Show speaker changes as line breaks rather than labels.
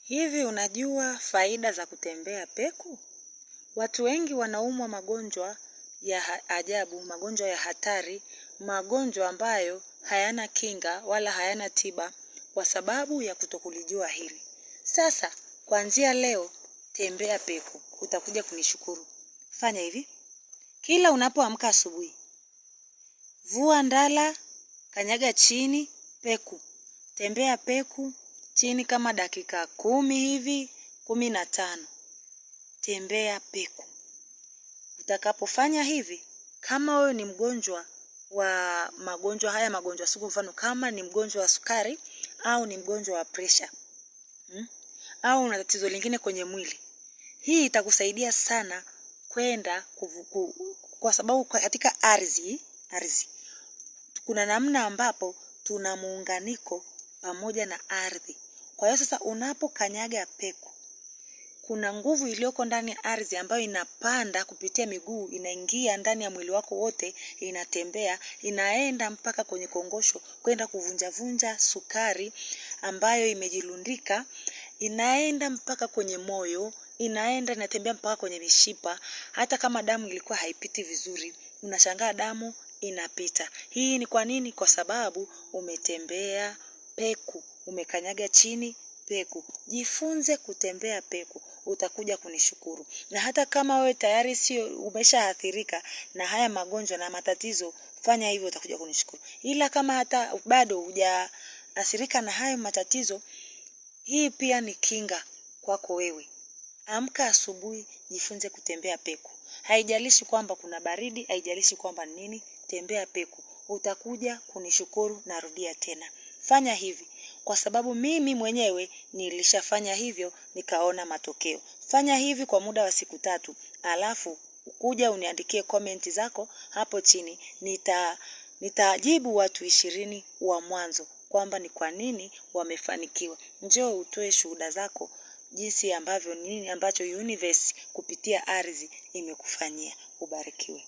Hivi unajua faida za kutembea peku? Watu wengi wanaumwa magonjwa ya ajabu, magonjwa ya hatari, magonjwa ambayo hayana kinga wala hayana tiba kwa sababu ya kutokulijua hili. Sasa kuanzia leo tembea peku, utakuja kunishukuru. Fanya hivi: kila unapoamka asubuhi, vua ndala, kanyaga chini peku, tembea peku chini kama dakika 10 hivi, 15. Tembea peku. Utakapofanya hivi, kama wewe ni mgonjwa wa magonjwa haya, magonjwa sugu, mfano kama ni mgonjwa wa sukari au ni mgonjwa wa pressure, au una tatizo lingine kwenye mwili, hii itakusaidia sana kwenda kwa sababu katika ardhi kuna namna ambapo tuna muunganiko pamoja na ardhi. Kwa hiyo sasa unapokanyaga peku, kuna nguvu iliyoko ndani ya ardhi ambayo inapanda kupitia miguu, inaingia ndani ya mwili wako wote, inatembea, inaenda mpaka kwenye kongosho kwenda kuvunjavunja sukari ambayo imejilundika, inaenda mpaka kwenye moyo, inaenda inatembea mpaka kwenye mishipa. Hata kama damu ilikuwa haipiti vizuri, unashangaa damu inapita. Hii ni kwa nini? Kwa sababu umetembea peku, umekanyaga chini peku. Jifunze kutembea peku, utakuja kunishukuru. Na hata kama wewe tayari sio umeshaathirika na haya magonjwa na matatizo, fanya hivyo, utakuja kunishukuru. Ila kama hata bado hujaathirika na hayo matatizo, hii pia ni kinga kwako wewe. Amka asubuhi, jifunze kutembea peku. Haijalishi kwamba kuna baridi, haijalishi kwamba nini, tembea peku. Utakuja kunishukuru. Narudia tena, fanya hivi kwa sababu mimi mwenyewe nilishafanya hivyo nikaona matokeo. Fanya hivi kwa muda wa siku 3, alafu kuja uniandikie comment zako hapo chini. Nitajibu watu 20 wa mwanzo kwamba ni kwa nini wamefanikiwa. Njoo utoe shuhuda zako jinsi ambavyo nini ambacho universe kupitia ardhi imekufanyia. Ubarikiwe.